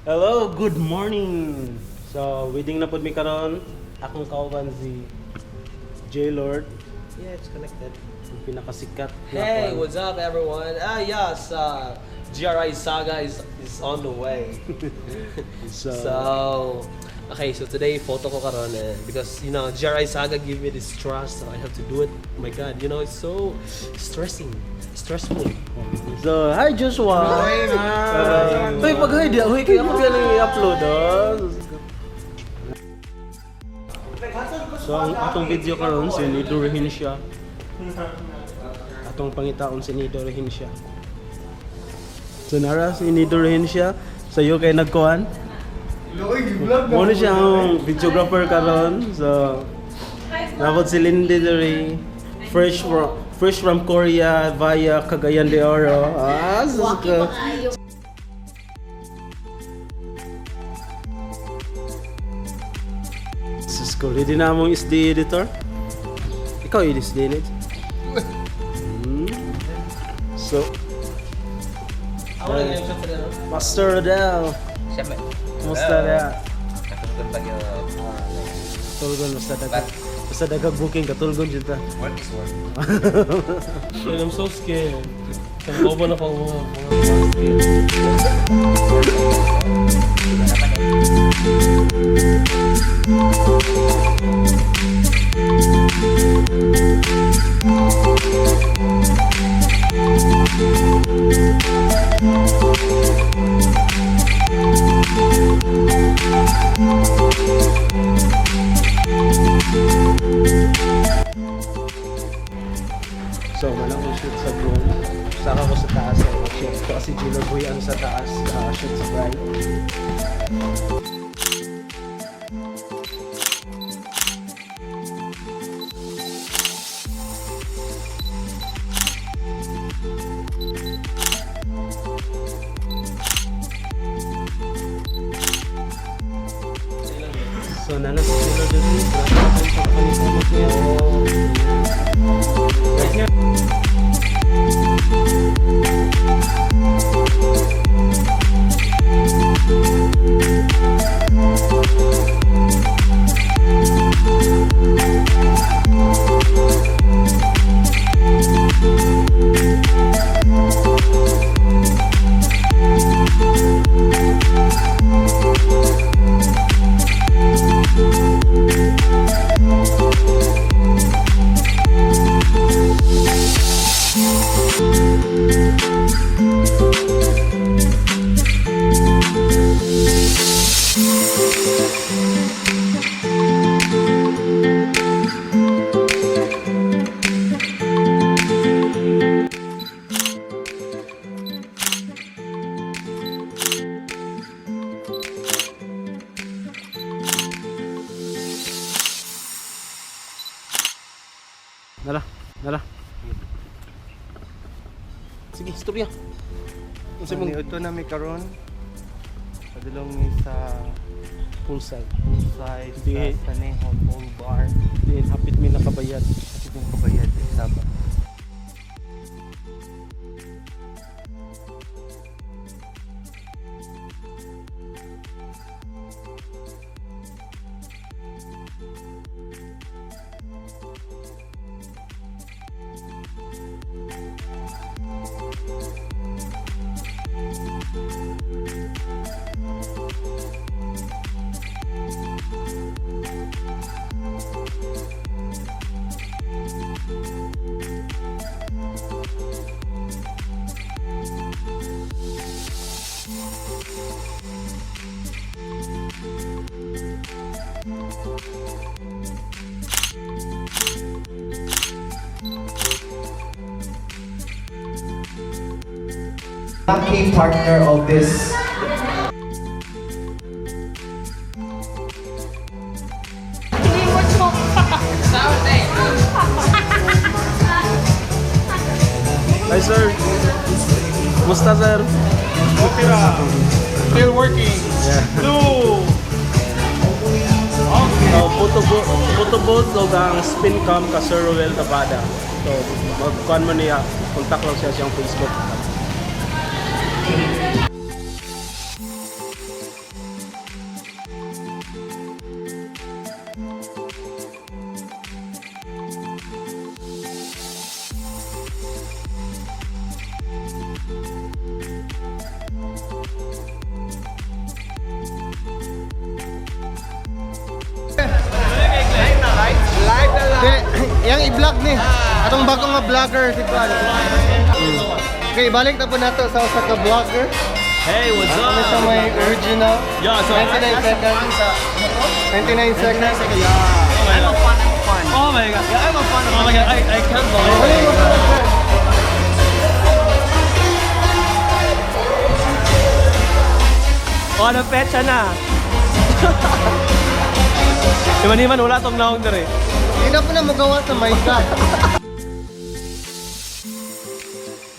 Hello, good morning. So, wedding na pud mi karon. Akong kauban si J Lord, Yeah, it's connected. ang pinakasikat na Hey, kuan. what's up, everyone? Ah, yes, GRI Saga is on the way. So, So, okay, so today photo ko karon eh, because GRI Saga give me this trust, so I have to do it. Oh my God, it's so stressing, stressful. So hi Joshua. Hi, Hi. Uy, pag-hi di, uy, kaya ako galing i-upload, oh. So, ang atong video karon si Nido Rehinsya. Atong pangitaon si Nido Rehinsya. So, nara si Nido Rehinsya. Sa iyo kay nagkuhan. Muna siya ang videographer karon. So, nabot si Lindy diri. Fresh from Korea via Cagayan de Oro. Ah, sus Waki ko. pa kaayo. Sus ko, ready na among SD editor? Ikaw yung SD editor? So, Ako lang yung shot sa no? Pastor Rodel, Siyempre. kumusta na? Katulgon pa yun. Tulgon, basta dagag booking, katulgon dyan ta. Work is work. Man, I'm so scared. Sa kauban ako ang mga Wala naman eh. So, manang ko shoot sa groom. Saka ko sa taas, eh, mag-shoot ko kasi Gino Boy ang sa taas, shoot sa bride. So, nana si Gino Boy, grabe ang pagpanikamot niya. Right nga. Nara, nara. Sige, istorya. Unsa So, mong niudto na mi karon. Padulong mi sa poolside? poolside Di. sa Sanejo Pool Bar. Diin hapit mi nakabayad. Kasi kung kabayad saba. Lucky partner of this. Hi sir. Kumusta, sir? Okay ra. Still working. Blue. So, photo booth o ang spin cam ka Sir Ruel Tabada. So, magkuhan mo niya, contact lang siya siyang Facebook. I-vlog ni. Atong bagong nga vlogger si Juan. Okay, balik na po nato sa usa ka vlogger. Hey, what's Ano up? sa may original? Yeah, so 99 seconds. 99 seconds. I'm a fan, I'm a fan. Oh my God. Yeah, I'm a fan. Oh my God, I can't believe it. Oh, anong petsa na? Iman-iman, wala tong naong dere. Hindi na po na magawa sa my God.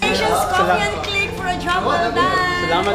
Congratulations, Coffee and Click, for a job well done. Salamat.